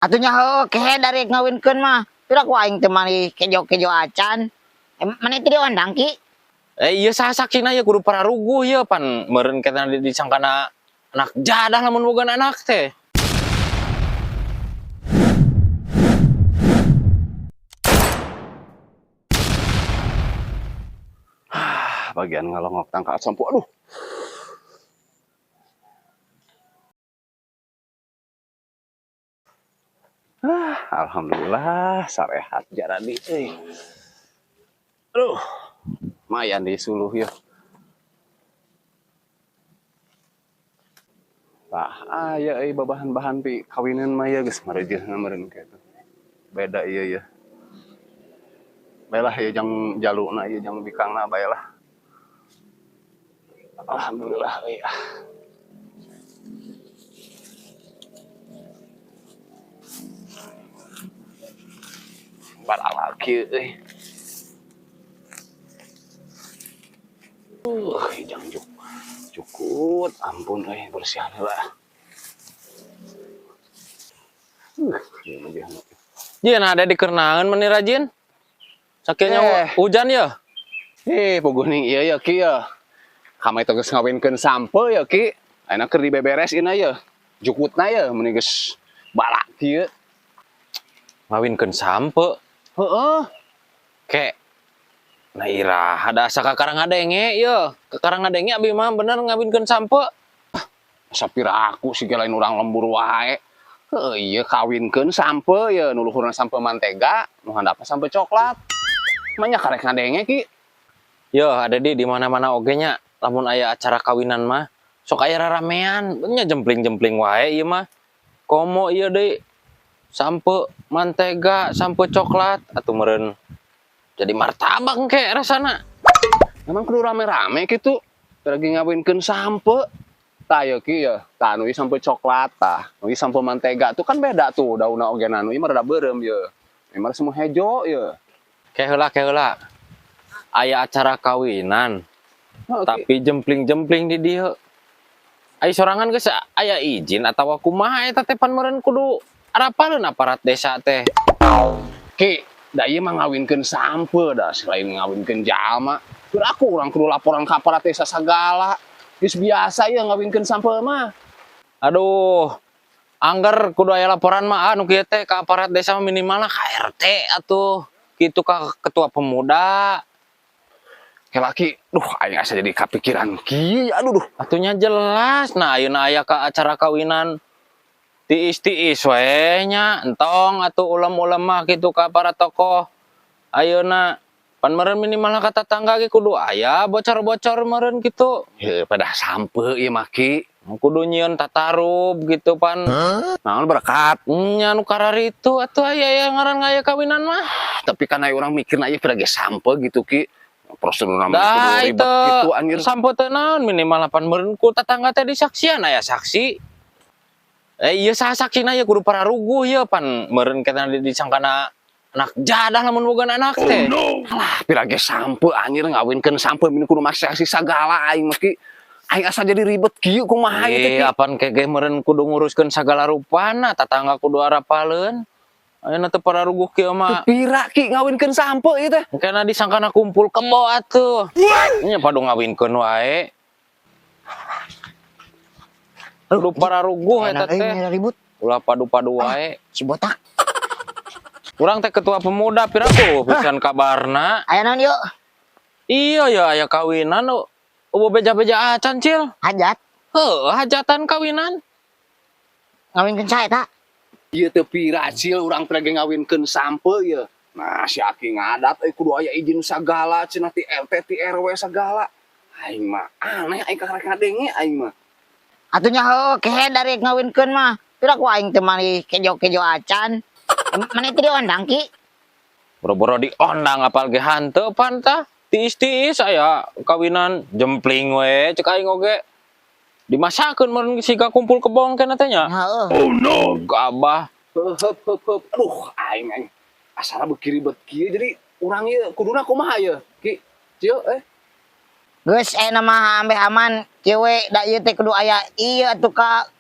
Atuh nya heuh kehe dari ngawinkeun mah. Pira ku aing teh mani kejo-kejo acan. Mana teh diondang ki? Eh iya saha saksina ya kudu pararuguh ya pan meureun kita disangkana anak jadah lamun boga anak teh. Bagian ngalongok tangkal sampo, aduh. Ah, alhamdulillah sarehat jaradi euy. Aduh, lumayan disuluh ya. Tah, aya euy babahan-bahan pi kawinan mah ya geus mareujeunna meureun kitu. Beda ieu ya. Baelah ieu jang jaluna ieu jang bikangna baelah. Alhamdulillah euy ah. Baralak kieu euy. Jang jukut, ampun euy bersihan heula. Ieu mah jeung. Jieun ada dikernaeun meni rajin. Sakieu hujan ya. Puguh ning ieu ya ki ya. Kamari teh geus ngawinkeun sampeu ya ki. Ayeuna keur dibeberes ieu ya. Jukutna ya meni geus balak kieu. Ngawinkeun sampeu. Heeh. Kek. Nah irah ada asa ka karang ngadenge ye. Ka karang ngadenge abi mah bener ngawinkeun sampeu. Asa pira aku sih lain urang lembur wae. Heuh ieu kawinkeun sampeu ye nu luhurna sampeu mantega, nu handapna sampeu coklat. Manya karek ngadenge ki. Yo ada di mana-mana oge nya lamun aya acara kawinan mah sok aya raramean, nya jempling-jempling wae ieu mah. Komo ieu deui sampeu mantega, sampeu coklat atuh meureun jadi martabak engke rasana. Emang kudu rame-rame kitu. Lagi ngawinkeun sampeu. Tah ieu ki ya, tah nu ieu sampeu coklat tah, nu ieu sampeu mantega tuh kan beda tuh daunna oge nu ieu mah rada beureum ye. Ieu mah semua hejo ye. Ke heula. Aya acara kawinan. Heuh, tapi jempling-jempling di dieu. Ai sorangan geus aya izin atawa kumaha eta teh pan meureun kudu arapaleun aparat desa teh. Ki, da ieu mah ngawinkeun sampeu da selain ngawinkeun jalma. Keur aku urang kudu laporan ka aparat desa sagala. Geus biasa ieu ngawinkeun sampeu mah. Aduh, angger kudu aya laporan mah anu kieu teh ka aparat desa mah minimalna ka RT atuh. Kitu ka ketua pemuda. Laki, duh aing asa jadi kapikiran kieu aduh duh. Atunya jelas. Nah, ayeuna aya ka acara kawinan tiis-tiis we nya, entong atuh ulem-ulem mah kitu ka para tokoh. Ayeuna pan meureun minimal ka tatangga ge kudu aya bocor-bocor meureun kitu. Heuh, pada sampeu ieu mah ki. Kudu nyieun tatarub gitu pan. Naon berkat? Nya nu kararitu atuh aya aya ngaran aya kawinan mah. Tapi kan aya urang mikirna ieu pada ge sampeu gitu ki. Prosedurna mah Dah kudu ribet itu gitu anjir. Sampeu teh naon minimal pan meureun ku tatangga teh disaksian aya saksi. Eh iya saha saksina ya kudu pararuguh ya pan meureun kita disangkana anak jadah lamun boga anak teh. Oh, no. Alah pira ge sampeu anjir ngawinkeun sampeu mini kudu make saksi sagala aing mah ki. Aing asa jadi ribet kieu kumaha ieu teh ki. Apan kege meureun kudu nguruskeun sagala rupana tatangga kudu arapaleun. Ayeuna teu pararuguh kieu mah. Pira ki ngawinkeun sampeu ieu teh. Engkena disangkana kumpul kebo atuh. Nya padu ngawinkeun wae. Kudu pararuguh eta teh. Ribut. Ulah padu-padu wae. Si botak. Urang teh ketua pemuda piraku pisan kabarna. Aya naon yuk? Iya ya aya kawinan eueuh beja-beja acan cil. Hajat. Heuh, hajatan kawinan. Ngawinkeun saha eta? Ieu teh pira cil urang teh ge ngawinkeun sampeu ieu. Nah, si Aki ngadat euy kudu aya izin sagala cenah ti RT ti RW sagala. Aing mah aneh aing kakarek ngadenge aing mah. Atuh nya heuh kehe dari ngawinkeun mah. Pira ku aing teh mani kejo-kejo acan. Mana teh diondang ki? Boro-boro diondang apal ge hanteu pan tah. Tiis-tiis aya kawinan jempling we cek aing oge. Dimasakeun meureun siga kumpul kebong keneh teh nya. Heeh. Oh no, gabah. Heup heup heup. Aduh, aing aing asana beuki ribet kieu jadi urang ieu kuduna kumaha ieu? Ki, Cio eh. Geus ayeuna mah ambeh aman kieu we da ieu teh kudu aya ieu atuh ka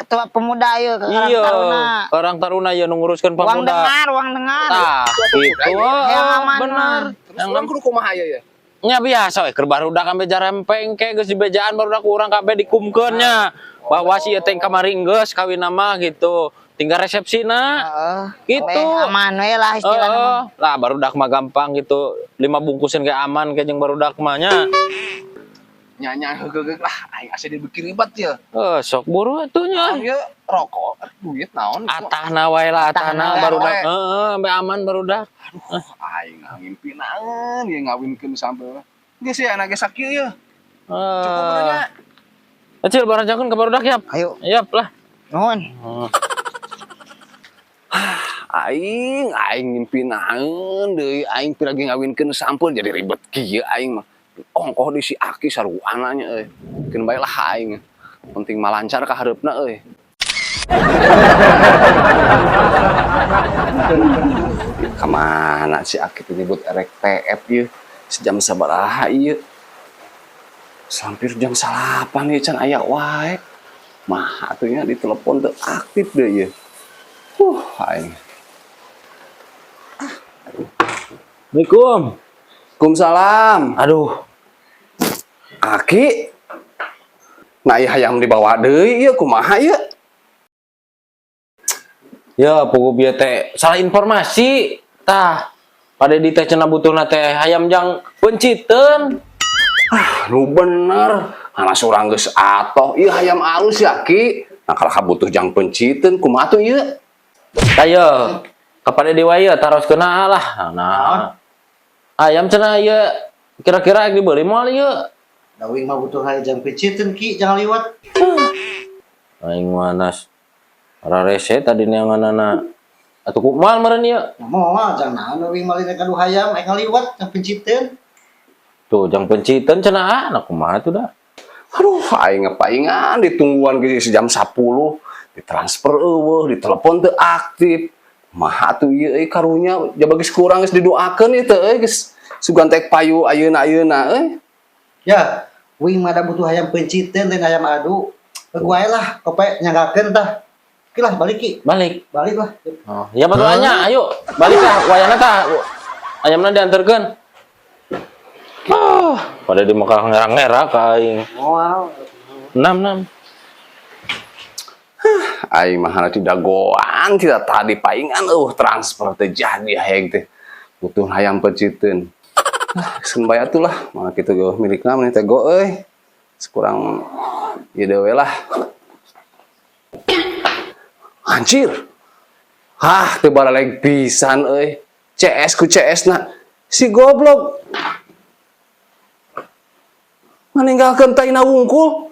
Ketua pemuda ieu ke Karang Iya, Taruna. Karang Taruna ya nu nguruskeun Uang pemuda. Dengar, uang dengar. Tah, gitu. Yang aman Bener. mah. Terus urang kudu kumaha ieu ya? Nya biasa we keur barudak ambe jarempeng ke geus dibejaan barudak urang kabeh dikumkeun nya. Bahwa si ieu teh kamari geus kawin mah gitu. Tinggal resepsina. Heeh. Gitu. Ameh aman we lah istilahna mah. Heeh. Lah, barudak mah gampang gitu. Lima bungkusin kayak aman kayak jeung barudak mah nya. Nya nya, heugeug lah, aing asa dibeuki ribet ya. Eh, sok buru atuh nya. Naon ieu, rokok, duit naon? Atahna wae lah, atahna Atahna barudak. Wae. Heeh, sampai aman barudak. Aduh, aing ngimpi naon ieu ngawinkeun sampe. Geus ya anak geus sakieu ya. Cukup Eh, nya. Kecil baranjakeun ke barudak yap. Ayo, Yap lah. Nuhun. Aing, aing ngimpi naon deui, aing pira lagi ngawinkeun sampeu jadi ribet kieu aing mah. Ongkoh di si Aki saruana nya euy. Keun bae lah aing. Penting mah lancar ka hareupna euy. Kamana si Aki teh nyebut erek TF ieu? Sejam sabaraha ieu? Hampir jam 9 ieu can aya wae. Mah atuh nya ditelepon teu aktif deui ieu. Aing. Assalamualaikum. Waalaikumsalam. Aduh, Aki. Nah, ieu hayam dibawa deui ieu kumaha ieu? Ya puguh bieu teh salah informasi. Tah, pada di teh cenah butuhna teh hayam jang peunciteun. Ah, nu bener. Anak urang geus atoh. Ieu hayam alus ya, Ki. Nah, kalau kabutuh jang peunciteun kumaha tuh ieu? Tah ye, kepada dewa ieu taroskeun lah. Nah. Ayam cenah ieu kira-kira dibeli moal ieu? Da uing mah butuh hayam jang peunciteun, Ki, jangan liwat. Aing manas. Rarese tadi neanganana. Atuh ku moal meureun ieu? Nah, moal jang naon uing mah rek adu hayam, aing ngaliwat jang peunciteun. Tuh jang peunciteun cenah ah, nah kumaha tuh dah. Aduh, aing ngapaingan ditungguan ge sejam 10, ditransfer euweuh, ditelepon teu aktif. Maha tuh ieu euy karunya, jaba geus kurang geus didoakeun ieu teh euy, geus sugan teh payu ayeuna-ayeuna euy. Ya, uing mah da butuh hayam peunciteun lain hayam adu. Keun wae lah, kope nyanggakeun tah. Ki lah balik, Ki. Balik. Balik lah. Oh, ya batuannya, ayo balik lah wayana tah. Ayamna diantarkeun. Ah, pada di Mekah ngerang-ngerak ka aing. Moal. Enam enam. Aing mah hana tidak goan tidak tadi paingan euweuh transfer teh jadi hayang teh butuh hayam peunciteun. Ah, geus bae atuh lah, mana kitu ge milikna maneh teh go euy. Sekurang ieu deui lah. Anjir. Hah, teu baraleg pisan euy. CS ku CS na. Si goblok. Meninggalkeun taina wungkul.